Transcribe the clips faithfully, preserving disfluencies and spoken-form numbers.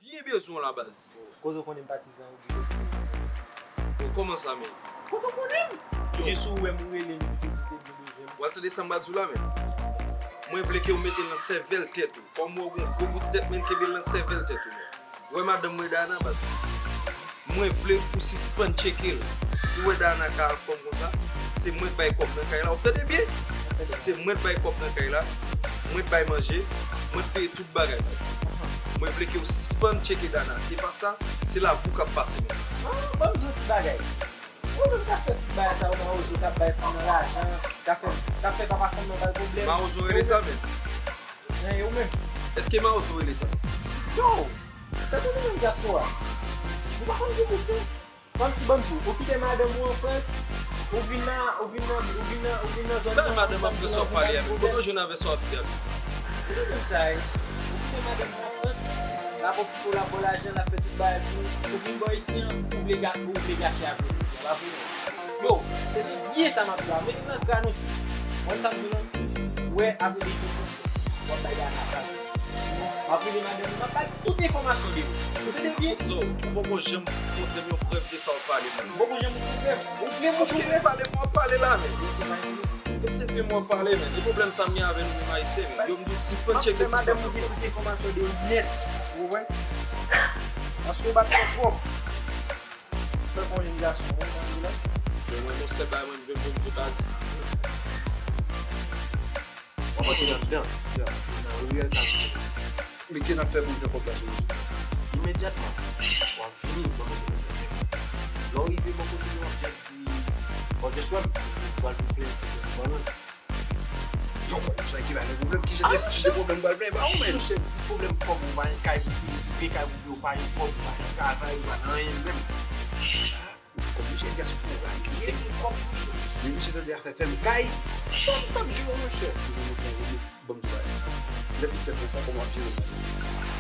Ki gen bezwen w la baz? Kote w konnen m patizan ou byen? Bon, kòman sa, men? Kote w konnen m? Yo. Jis ou wè m ou rele m pou te di te byen bezwen m. W al tande sa m ba di w la, men. Mwen vle ke w mete l nan sèvèl tèt ou. Kòm w wè w gon gwo bout tèt, men kenbe l nan sèvèl tèt ou, men. Wè madanm mwen Dana, baz. Mwen vle pou w sispann tcheke l. Si w wè Dana ka anfòm konsa, se mwen k bay kòb nan kay la. W ap tande byen? Se mwen k bay kòb nan kay la. Mwen k bay manje. Mwen k peye tout bagay, baz. Mwen vle ke w sispann tcheke Dana. Si e pa sa, se lavi w k ap pase, men. Ah, ban m di w yon ti bagay. Ou menm k ap fè tout bagay sa yo, Mawozo k ap bay fanm nan lajan, k ap fè, k ap fè papa fanm nan bay pwoblèm. Mawozo rele sa menm? Nan, e ou menm? Èske Mawozo rele sa? Yo! Tande nou menm dyaspora. Nou pa konn ki pou fè. Kòmsi, ban m di w, ou kite madanm ou an Frans, ou vin nan, ou vin nan, ou vin nan, ou vin nan zòn nan. Sa madanm an Frans w ap pale a menm? Kote w jwenn avè sa w ap di a menm? Ou di menm sa, wi. Ou kite madanm ou an Frans, l ap ofri w, l ap ba w lajan, l ap fè tout bagay pou ou. Ou vin bò isi an, ou vle ga-, ou vle gache avè w, se pa vre non. Yo, tande byen sa m ap di la, mete nan gra nou tou. Konn sa m di nou, wè apre de jou, w ap bay Dana pran. M ap rele madanm li, m ap bay tout enfòmasyon de ou. Ou tande byen? So, ou poko janm montre m yon prèv de sa w ap pale, man. M poko janm montre w prèv. Ou vle montre m prèv? Pale, m ap pale la, men. Yo te te m ap pale, men. E pwoblèm sa m gen avè nou menm Ayisyen, men. Yo m di w sispann tcheke ti fanm nan. M ap fè madanm ou gen tout enfòmasyon de ou nèt. Ou konprann? Paske ou bat twòp twòp. Fè bon yon gason, wi, sa m di la. Bon, mwen, yon sèl bagay mwen jwenn pou m di baz. W ap antre anndan. Nan riyèl sa m di. Men ki n ap fè pou n fè kòb la sou mesye? Imedyatman, w ap vini bò kote nou. Lè w rive bò kote nou, w ap jis di, w ap jis wè m, m pral pou plen, pou plen, pou plen. Yo, bon, sa ki pa gen pwoblèm, ki jan de, de pwoblèm m pral plen ba ou, men? Monchè, ti pwoblèm kòb ou pa gen kay pou peye, kay pou peye, ou pa gen kòb, ou pa gen travay, ou pa gen anyen menm. Misye kòm misye dyaspora, misye gen kòb, monchè. Men misye tande afè fè m kay. Sa m, sa m jere, monchè. Ban m di w bagay. Lè tout tèt nan sa, kòman w ap jere l?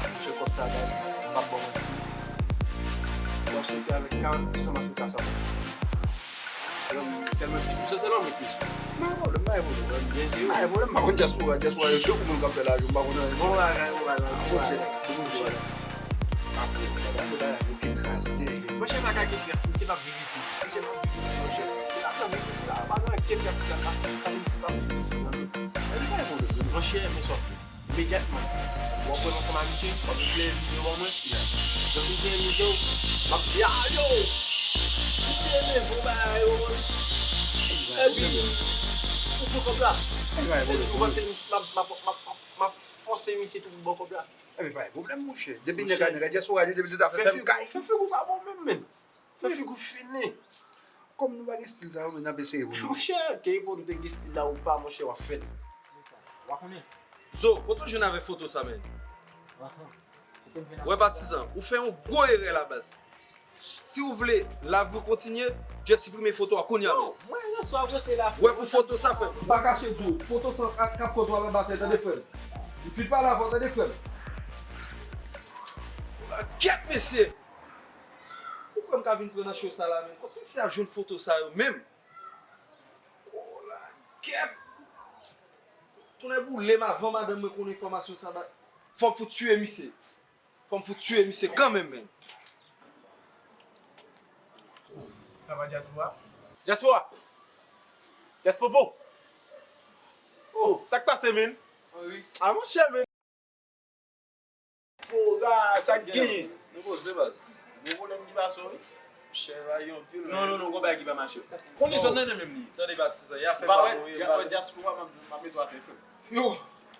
Monchè, kòb sa, baz, m p ap ba w manti. W ap soti avèk karant pou san, m ap soti a swasanndiz. Sèlman dis pou san sèlman m retire sou. M pa gen pwoblèm, m pa gen pwoblèm. Byen jere. M pa gen pwoblèm, m pa konn dyaspora, dyaspora yo, tout moun k ap fè lajan, m pa konn anyen. Bon bagay, bon bagay, bon bagay. Monchè, bon bagay. Apre, pa gen bagay, oke, kras dèyè. Monchè, pa ka gen kras, misye p ap viv isit. Misye p ap viv isit, monchè. Se pa nan viv isit la, pa gen ankenn kras ki ka fè, paske misye p ap viv isit, zanmi. Anyen pa gen pwoblèm, zanmi. Monchè, men sa w fè. Imedyatman, w ap pran ansanm ak misye, w ap vin plenyen vize w ban mwen. Lè w fin plenyen vize w, m ap di, a, yo! Misye leve w bagay yo, man. Epi, ou pran kòb la. Epi, ou panse misye, m ap, m ap, m ap, m ap, m ap fòse misye tou pou l ban w kòb la. Ebyen, pa gen pwoblèm, monchè. Depi nèg a, nèg a dyaspora li, depi l ta fè fè m kay. Fè figi w pa bon menm, menm. Fè figi w fini. Kòm nou pa gen stil sa yo, men n ap eseye pou nou. Monchè, ke pou nou te gen stil la ou pa, monchè, w ap fè l. Ou pa konnen. Zo, kote w jwenn avèk foto sa, men? Wè, patizan, ou fè yon gwo erè la, baz. Si w vle lavi w kontinye, just siprime foto a kounye a menm. Wè pou foto sa, frè m. M pa kache di w, foto sa k ap koz w al anba tè, tande, frè m. M fin pale avè w, tande, frè m. Kèt, mesye! Ou kwè m ka vin pran nan cho sa la menm? Kote misye ap jwenn foto sa yo menm? Kolagèt! Tonnè boule m, avan madanm mwen konn enfòmasyon sa, ba, fò m fout tiye misye. Fò m fout tiye misye kanmenm, menn. Sa va, dyaspora? Dyaspora! Dyaspopon! Oh, sa k pase, menn? Anri. Ah, monchè, menn! Dyaspora, sa k genyen? Nou poze, baz. Gwo pwoblèm ki pase w, wi. Chè va gen anpil, non, non, non, gon bagay ki pa mache. Konnen zòn nan, nan menm li. Tande, patizan, y a fè pa mouri, dyaspora, m ap, m ap mete w atè, frè m. Yo,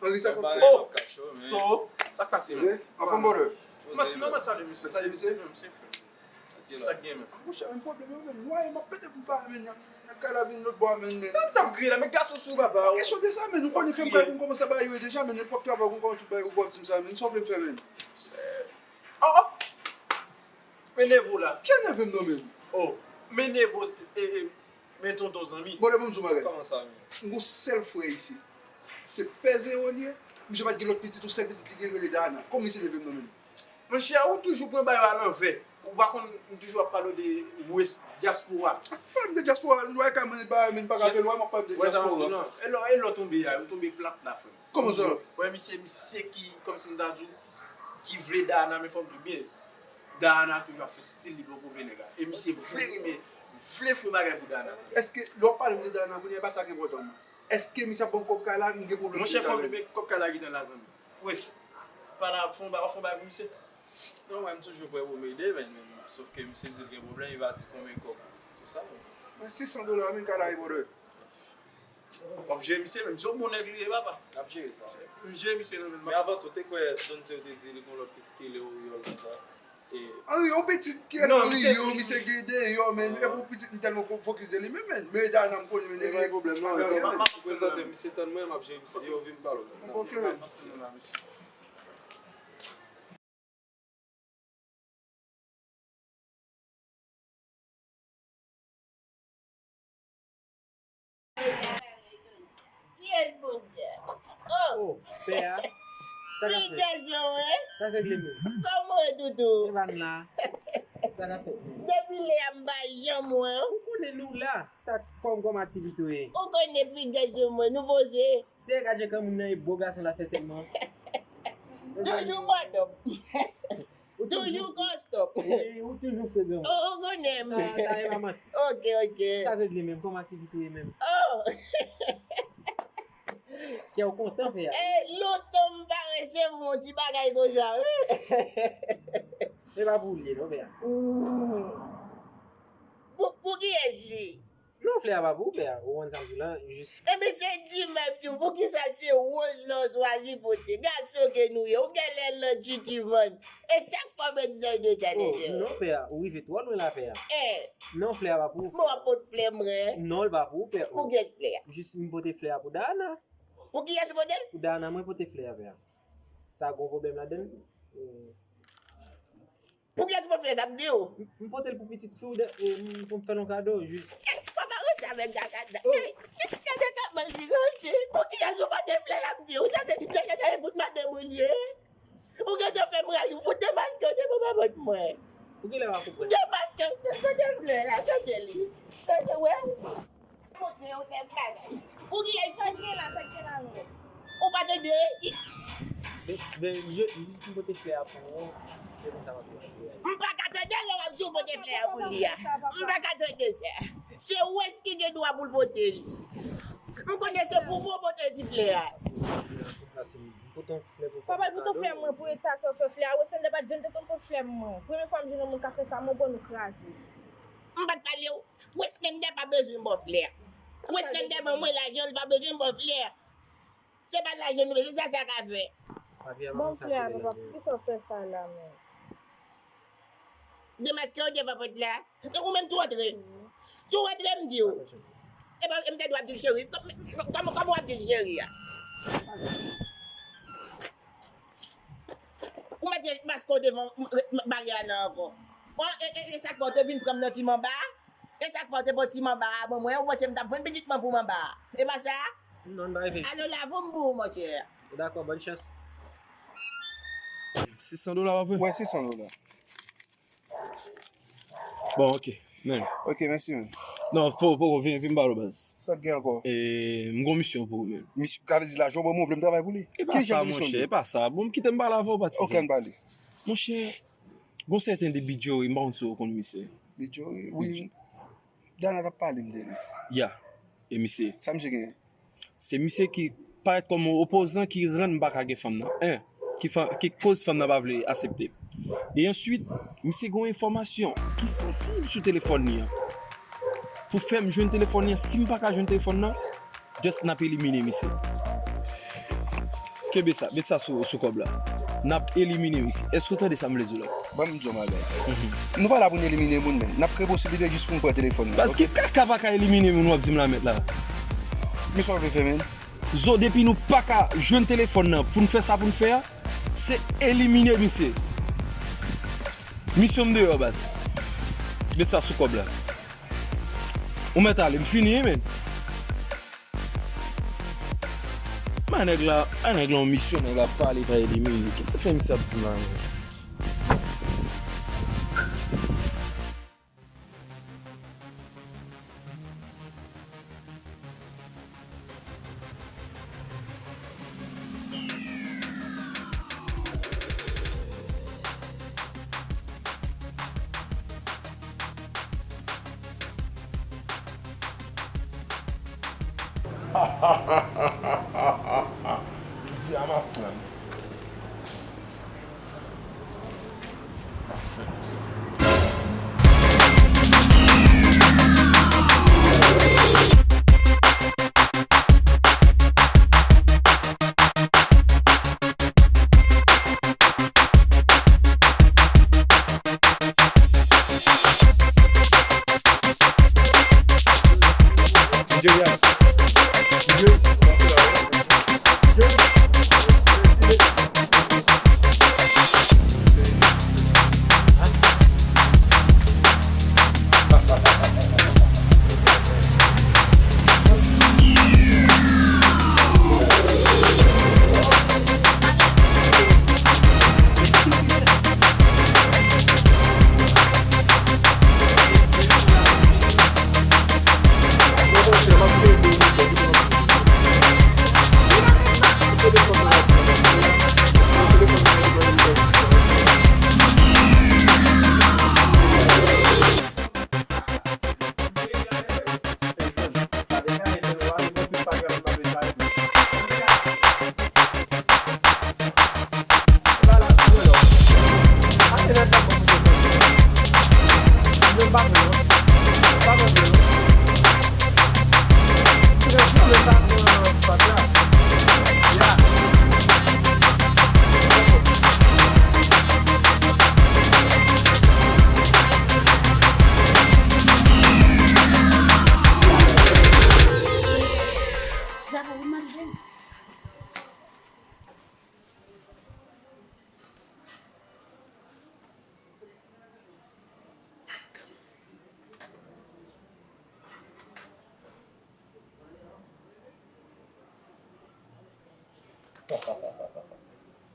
Anri, sa k ap fèt? Oh! So, sa k pase, menn? Anfòm, brother? Non, m ap salye misye. Salye misye? Misye, frè m. Sa k gen, menn? Monchè, menn, pwoblèm yo, menn, nwaye, m ap pete pou m pa, menn, nan kay la vin lòt bò a, menn, menn. Sa m, sa m kriye la, men gason sou papa. Pa kesyon de sa, menn, ou konnen fè m kay pou m kòmanse ba yo deja, menn, nenpòt travay ou konn kòmanse bay ou bò di m sa, menn, sa w vle m fè, menn? Oh, oh! Men nevo la. Ki enève m non, menn? Oh, men nevo, e, e, men tonton zanmi. Bon, lè pou m di w bagay. Kòman sa, menn? M gon sèl frè isit. Se pè Zewo li ye. Misye pa t gen lòt pitit, yon sèl pitit li gen, rele Dana. Kòman misye leve m non, menn? Monchè, ou toujou pran bagay yo alanvè. Ou pa konn, m toujou ap pale w de West, dyaspora. Pale m de dyaspora, lwa e ka mande bagay, men m pa ka fè lwa, m ap pale m de dyaspora. E lè, e lè w tonbe a, ou tonbe plat la, frè m. Kòman sa? Wè, misye, misye ki, kòmsi m ta di w, Ki vle Dayana, men fò m di w byen, Dayana toujou ap fè stil li, poko vle nèg la. E misye vle rimen, vle fè yon bagay pou Dayana. Èske lè w pale m de Dayana kounye a, e pa sa k enpòtan pou mwen. Èske misye ap ban m kòb kay la, m gen pwoblèm pou Dayana? Monchè, fò m rimen kòb kay la ki tan la, zanmi. Wes, pale, fè yon ba-, fè yon bagay pou misye. Non, mwen, m toujou prè pou m ede, men, men, sòf ke misye di l gen pwoblèm, li pa di konbyen kòb, tout sa, men. Men sis san dola, men, kay la, brother. W ap jere misye, menm si w bon nèg li ye, papa. N ap jere sa. M jere misye nan men. Men avan tou, te kwè Donzel te di li gon lòt pitit ki Leoyòl konsa. Se te Ah wi, yon pitit ki Non, misye Leoyòl, misye gen deyò, men. Epi yon pitit m tèlman fo-, fokis de li menm, men. Men Dayana m konnen, men. E pa gen pwoblèm, non. Ah, men, men. M ap prezante misye, tann mwen, m ap jere misye. Yo, vin pale. Ok, men. Yes, Bondye. Oh! Oh, pè a. Sa k ap fèt? Bèl gason, wi. Sa k regle menm? Kòman w ye, Doudou? E pa n la. Sa k ap fèt menm? Depi lè a m pa janm wè w. Ou konnen nou la. Sa kòm, kòm aktivite w ye? Ou konnen bèl gason mwen, nou poze. Se gade jan moun nan e bo gason la fè sèlman. Toujou mòdòm. Ou toujou kòstòm. Wi, ou toujou fre granmoun. Ou, ou konnen m. Sa, sa e pa manti. Ok, ok. Sa regle menm, kòm aktivite w ye menm? Oh! Kè w kontan fè a. E, lontan m pa resevwa yon ti bagay konsa, wi. E pa pou ou l ye, non, fè a. Hmm. Pou, pou kiyès li? Non, flè a pa pou ou, pè a. Ou konn sa m di w la, jis. Enben, se di m ap di w, poukisa se woz la w swazi pote? Gason ke nou ye, ou genlè nan tchitchi, man. E sa k fè w bezwen de sa, oh, mesye? Non, pè a, ou rive twò lwen la, pè a. Eh. Non, flè a pa pou ou. Bon, w ap pot flè mwen. Non, l pa pou ou, pè a. Pou kiyès flè a? Jis m pote flè a pou Dayana. Pou kiyès ou pote l? Pou Dayana, mwen pote flè a, pè a. Sa gon pwoblèm ladan l? Hmm. Pou kiyès ou pote flè sa, m di w? M, m pote l pou pitit fi w, de, e, m, pou m fè l yon kado, jis. Ey, papa, ou sa fè kaka. Oh. Ey, gade kòman li ranse. Pou kiyès ou pote flè la, m di w? Sa se, se, se, se fout madanm ou li ye. Ou gentan fè m ray, ou fout demaske w devan papa mwen. Ou genlè pa konprann. Demaske, kote flè la, kote li? Kote, wè? Montre yo kèk bagay. Ou gen sa k gen la, sa k gen la menm. Ou pa tande? Men, men, je, jis m pote flè a pou ou, se konsa w ap fè. M pa ka tande lè w ap di w pote flè a pou li a. M pa ka tande sa. Se Wes ki gen dwa pou l pote l. M konnen se pou mwen pote ti flè a. M pote yon flè pou Papa, pou ton flè mwen, pou eta sa w fè flè a. Wes, m te pa t janm te konn pot flè mwen. Premye fwa m jwenn yon moun ka fè sa, mwen bon nou kraze. M pa t pale w. Wes menm te pa bezwen m ba w flè. Wes menm te ban mwen lajan, li pa bezwen m ba w flè. Se pa lajan nou bezwen, se sa sa ka fè. Ban m flè a, papa, poukisa w fè sa la menm? Demaske w devan pòt la. E ou menm tou antre. Tou antre, m di w. E pa, m te dwe ap di l cheri. Kòman, kòman w ap di l cheri a? Ou mete maske w devan m, m, m, baryè a nan ankò. Bon, e, e, e sa k fè w te vin pran m nan ti manba a? E sa k fè w te pran ti manba a ban mwen? Ou panse m t ap vann pitit mwen pou manba a? E pa sa? Non, n pa rive. Alo, lave m pou ou, monchè. Dakò, bòn chans. Sis san dola w ap vre? Wè, sis san dola. Bon, ok, men. Ok, mèsi, men. Non, poko, poko, vin, vin m pale w, baz. Sa k gen ankò? E, m gon misyon pou ou, men. Misyon, sa vle di lajan w ban mwen, ou vle m travay pou li? E pa sa, monchè, e pa sa. Bon, kite m pale avè w, patizan. Ok, ann pale. Monchè, gon sèten de Bidjori, m pa konn si w konn misye. Bidjori, wi. Dayana t ap pale m de li. Ya. E misye. Sa misye genyen? Se misye ki parèt kòm yon opozan ki rann m pa ka gen fanm nan. En, ki fa-, ki koz fanm nan pa vle aksepte. E answit, misye gen yon enfòmasyon ki sansib sou telefòn li an. Pou fè m jwenn telefòn li an, si m pa ka jwenn telefòn nan, just n ap elimine misye. Kenbe sa, met sa sou, sou kòb la. N ap elimine misye. Èske w tande sa m vle di w la? Ban m di w yon bagay. Mhm. Nou pa la pou n elimine moun, men n ap kreye posiblite jis pou n pran telefòn nan. Baz, ki kaka pa ka elimine moun w ap di m la mèt la? Men sa w vle fè, men? Zo, depi nou pa ka jwenn telefòn nan pou n fè sa pou n fè a, se elimine misye. Misyon m deyò, baz. Met sa sou kòb la. Ou mèt ale, m fini, wi, men. Bay nèg la, bay nèg la yon misyon, nèg la ap pale, pa elimine. Kisa fè misye ap di m la, men? Li di a m ap pran. Afè konsa.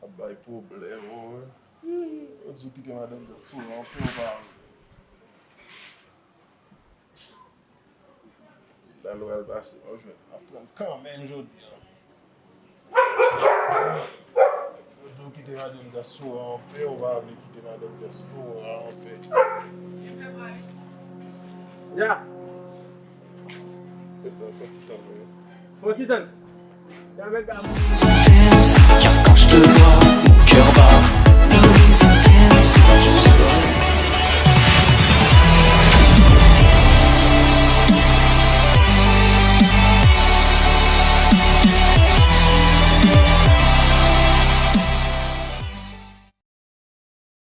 Ap bay pwoblèm, wi. Yo di w kite madanm Djaspo anpe, ou pa vle. Lalwa al pase, w ap jwenn, ap pran kanmenm jodi a. Yo di w kite madanm Djaspo anpe, ou pa vle kite madanm Djaspo anpe. Ya. Fè ti tan, wi. Fè ti tan. Dance, y ap